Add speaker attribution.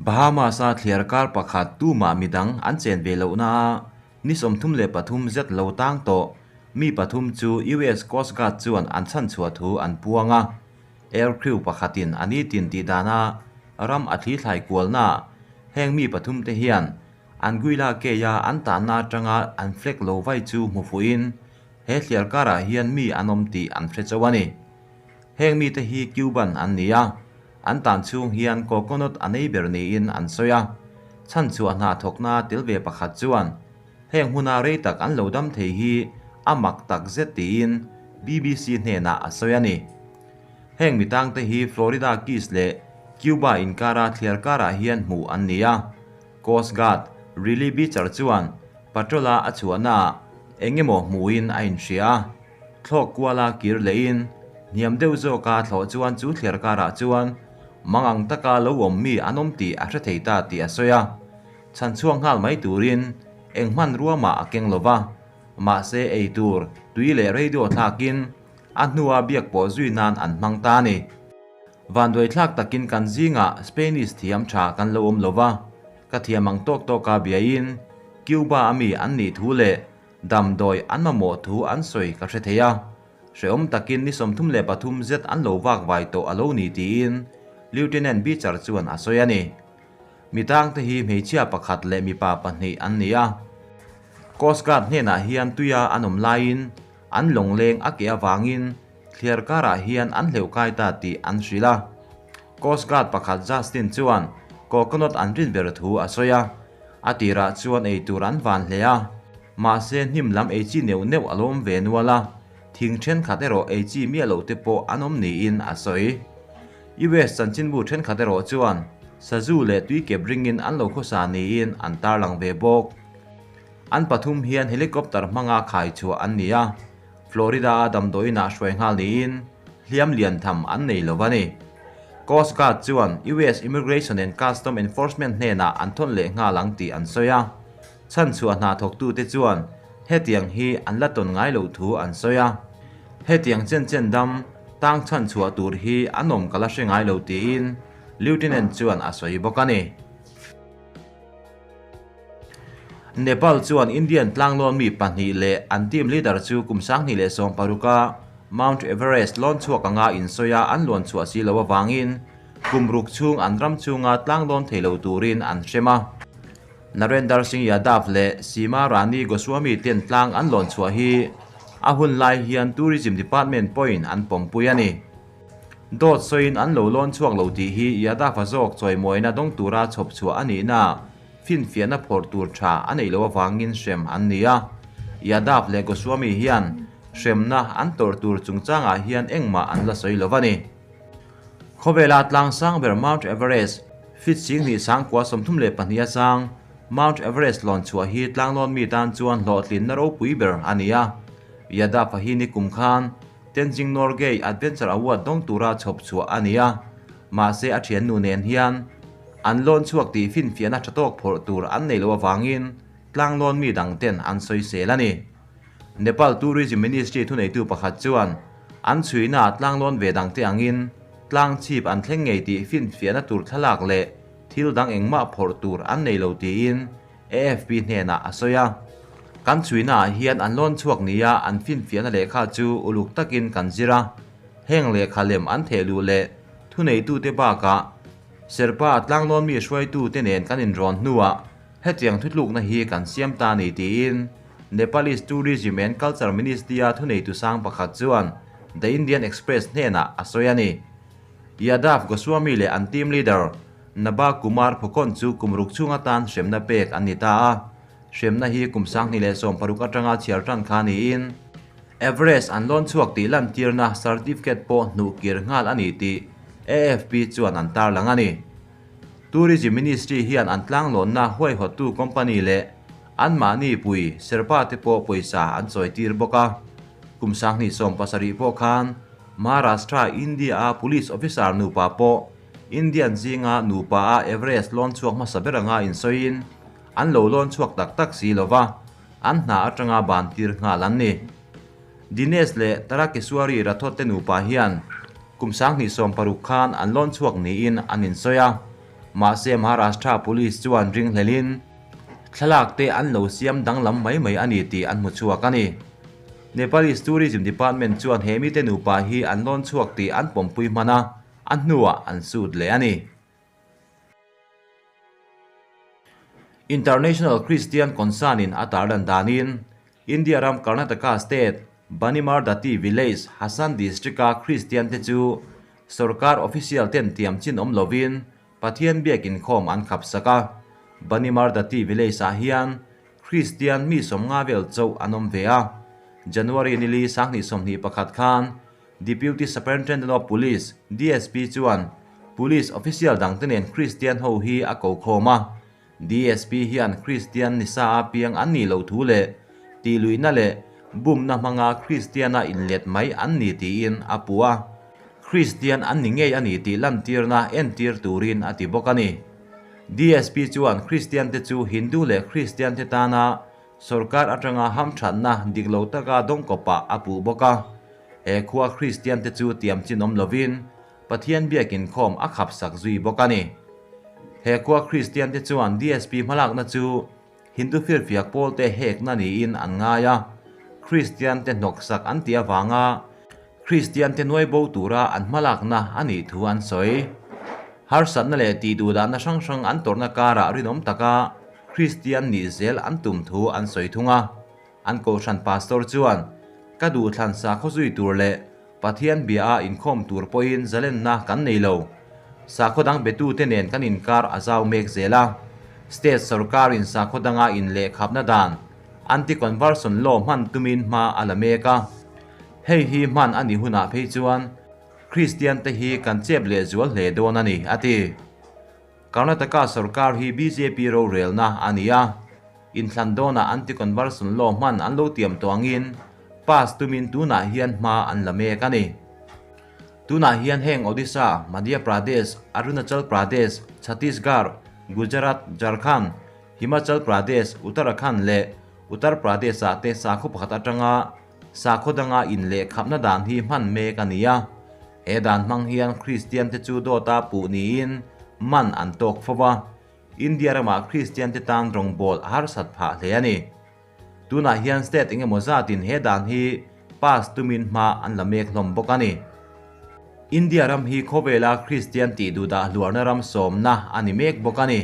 Speaker 1: Bahamas-a thliar kar pakhat tumah midang an chen ve lohna a ni 33 zet lo tang tawh mi pathum chu US Coast Guard chuan an chhanchhuah thu an puang a. Air crew pakhatin a nitin tih dana ram a thli thlai kualna heng mi pathum te hian Anguilla Cay-a an tanna atanga an flag lo vai chu hmu fuhin he thliar karah hian mi an awm tih an hre chauh a ni. Heng mite hi Cuban an ni a, an tan chhung hian coconut an ei ber niin an sawi a. Chhanchhuah hna thawkna tel ve pakhat chuan heng hmuna rei tak an lo dam thei hi a mak tak zet tiin BBC hnenah a sawi a ni. Heng mi tangte hi Florida Keys leh Cuba inkara thliar karah hian hmuh an ni a. Coast Guard Riley Beecher chuan patrol-a a chhuahnaah eng emaw hmuhin a inhria a. Thlawk kuala kir lehin hniam deuh zawka thlawh chuan chu thliar karah chuan mangang taka lo awm mi an awm tih a hre thei ta tih a sawi a. Chhan chhuak nghal mai turin eng hmanrua mah a keng lo va, mahse ei tur tui leh radio thlakin a hnua biak pawh zui nan an hmang ta a ni. Vanduai thlak takin kan zingah Spanish thiam tha kan lo awm lo va, ka thiam ang tawk tawka biain Cuba a mi an nih thu leh Damdawi an mamawh thu an sawi ka hre thei a, hrehawm takin ni 33 zet an lo vak vai tawh a lo ni tiin Lieutenant Beecher chuan a sawi a ni. Mi tangte hi hmeichhia pakhat leh mipa pahnih an ni a. Coast Guard hnenah hian tuia an awm laiin an lawngleng a keh avangin thliar karah hian an hleuh kai ta tih an hrilh a. Coast Guard pakhat Justin chuan coconut an rin ber thu a sawi a. A tirah chuan ei tur an van hle a, mahse hnim lam ei chi neuh neuh a lawm ve nual a, thing thenkhat erawh ei chi miah loh te pawh an awm niin a sawi. US chanchinbu thenkhat erawh chuan sazu leh tui kep ringin an lo khawsa niin an tarlang ve bawk. An pathum hian helicopter hmanga khai chhuah an ni a, Florida-a damdawiinah hruai nghal niin hliam lian tham an nei lo a ni. Coast Guard chuan US Immigration and Custom Enforcement hnenah an thawn leh nghal ang tih an sawi a. Chhanchhuah hna thawktute chuan hetiang hi an la tawn ngai loh thu an sawi a. Hetiang chen chen dam tang chhanchhuah tur hi an awm ka la hre ngai lo tiin Lieutenant chuan a sawi bawk a ni. Nepal chuan Indian tlanglawn mi pahnih leh an team leader chu kum 2016 a Mount Everest lawn chhuak anga insawi a an luan chhuah si lo avangin kum ruk chhung an ram chhunga tlanglawn thei lo turin an hrem a. Narendar Singh Yadav leh Seema Rani Goswami ten tlang an lawn chhuah hi a hun lai hian Tourism Department pawhin an pawmpui a ni. Dawt sawiin an lo lawn chhuak lo tih hi Yadav-a zawk chawimawina dawng tura chhawp chhuah a nihna finfiahna phawrh tur tha a neih loh avangin hrem an ni a. Yadav leh Goswami hian hremna an tawrh tur chungchangah hian engmah an la sawi lo a ni. Khawvela tlang sang ber Mount Everest, feet 2932 a sang Mount Everest lawn chhuah hi tlanglawn mi tan chuan hlawhtlinna ropui ber a ni a. Yadav-a hi nikum khan Tenzing Norgay Adventure Award dawng tura chhawp chhuah a ni a, mahse a thiannu nen hian an lawn chhuak tih finfiahna tha tawk phawrh tur an nei loh avangin tlanglawn mi dang ten an sawisel a ni. Nepal Tourism Ministry thuneitu pakhat chuan an chhuina tlanglawn ve dangte angin tlang chhip an thleng ngei tih finfiahna tur thlalak leh thil dang engmah phawrh tur an nei lo tiin AFP hnenah a sawi a. Kan chhuinaah hian an lawn chhuak nia an finfiahna lehkha chu uluk takin kan zir a. Heng lehkha lem an theh luh leh thuneitute bakah Sherpa tlanglawn mi hruaitute nen kan inrawn hnuah hetiang thutlukna hi kan siam ta ni tiin Nepalese Tourism and Culture Ministry-a thuneitu sang pakhat chuan The Indian Express hnenah a sawi a ni. Yadav Goswami leh an team leader Naba Kumar Phukon chu kum ruk chhung atan hremna pek an ni ta a. Hremna hi kum 2016 atanga chhiar tan kha niin Everest an lawn chhuak tih lantirna certificate pawh hnuh kir nghal a ni tih AFP chuan an tarlang a ni. Tourism Ministry hian an tlanglawnna huaihawttu company leh anmahni pui Sherpa te pawh pawisa an chawitir bawk a. Kum 2017 pawh khan Maharashtra, India-a police officer nupa pawh Indian zinga nupa a Everest lawn chhuak hmasa ber anga insawiin an lo lawn chhuak tak tak si lova, an hna atanga ban tir nghal an ni. Dinesh leh Tarakeswari Rathod te nupa hian kum 2016 khan an lawn chhuak niin an insawi a. Mahse Maharashtra Police chuan ringhlelin thlalak te an lo siam danglam mai mai a ni tih an hmu chhuak a ni. Nepalese Tourism Department chuan he mite nupa hi an lawn chhuak tih an pawmpui hman a, a hnuah an sut leh a ni. International Christian Concern-in a tarlan danin, India ram Karnataka state, Banimardati village, Hassan district-a Christian-te chu sorkar official-ten tiam chin awm lovin Pathian biak inkhawm an khap sak a. Banimardati village-ah hian Christian mi 50 vel chauh an awm ve a. January nili 2021 khan Deputy Superintendent of Police, DSP, chuan Police official dangte nen Christian ho hi a ko khawm a. DSP hian Christian ni sa a piang an nih loh thu leh tihluihna leh bumna hmanga Christian-a inlet mai an ni tiin a puh a. Christian an ni ngei a ni tih lantirna entir turin a ti bawk a ni. DSP chuan Christian te chu Hindu leh Christian te tana sorkar atanga hamthatna dik lo taka dawngkawpah a puh bawk a. He khua Christian te chu tiam chin awm lovin Pathian biak inkhawm a khap sak zui bawk a ni. He khua Christian te chuan DSP hmalakna chu Hindu firfiak pawl te hekna niin an ngai a, Christian te hnawk sak an tih avanga Christian te nuai bo tura an hmalakna a nih thu an sawi. Harsatna leh tih duhdahna hrang hrang an tawrhna karah rinawm taka Christian nih zel an tum thu an sawi thung a. An kohhran pastor chuan, Ka duhthlan sakhaw zui tur leh Pathian bia a inkhawm tur pawhin zalenna kan nei lo. Sakhaw dang betute nen kan inkar a zau mek zel a. State sorkarin sakhaw danga inlehkhapna dan, Anti-Conversion Law hman tumin hma a la mek a. Hei hi hman a nih hunah phei chuan Kristian te hi kan chep leh zual hle dawn a ni, a ti. Karnataka sorkar hi bjp rorelna a ni a, inthlan dawnah anti-conversion law hman an lo tiam tawh angin pass tumin tunah hian hma an la mek a ni. Tunah hian heng Odisha, Madhya Pradesh, Arunachal Pradesh, Chhattisgarh, Gujarat, Jharkhand, Himachal Pradesh, Uttarakhand leh Uttar Pradesh-ah te sakhaw pakhat atanga sakhaw danga inlehkhapna dan hi hman mek a ni a. He dan hmang hian Kristian te chu dawta puh niin man an tawk fo va, India ramah Kristian te tan rawngbawl a harsat phah hle a ni. Tunah hian state eng emaw zatin he dan hi pass tumin hma an la mek hlawm bawk a ni. India ram hi khawvela Kristian tih duhdah hluarna ram sawmna a ni mek bawk a ni.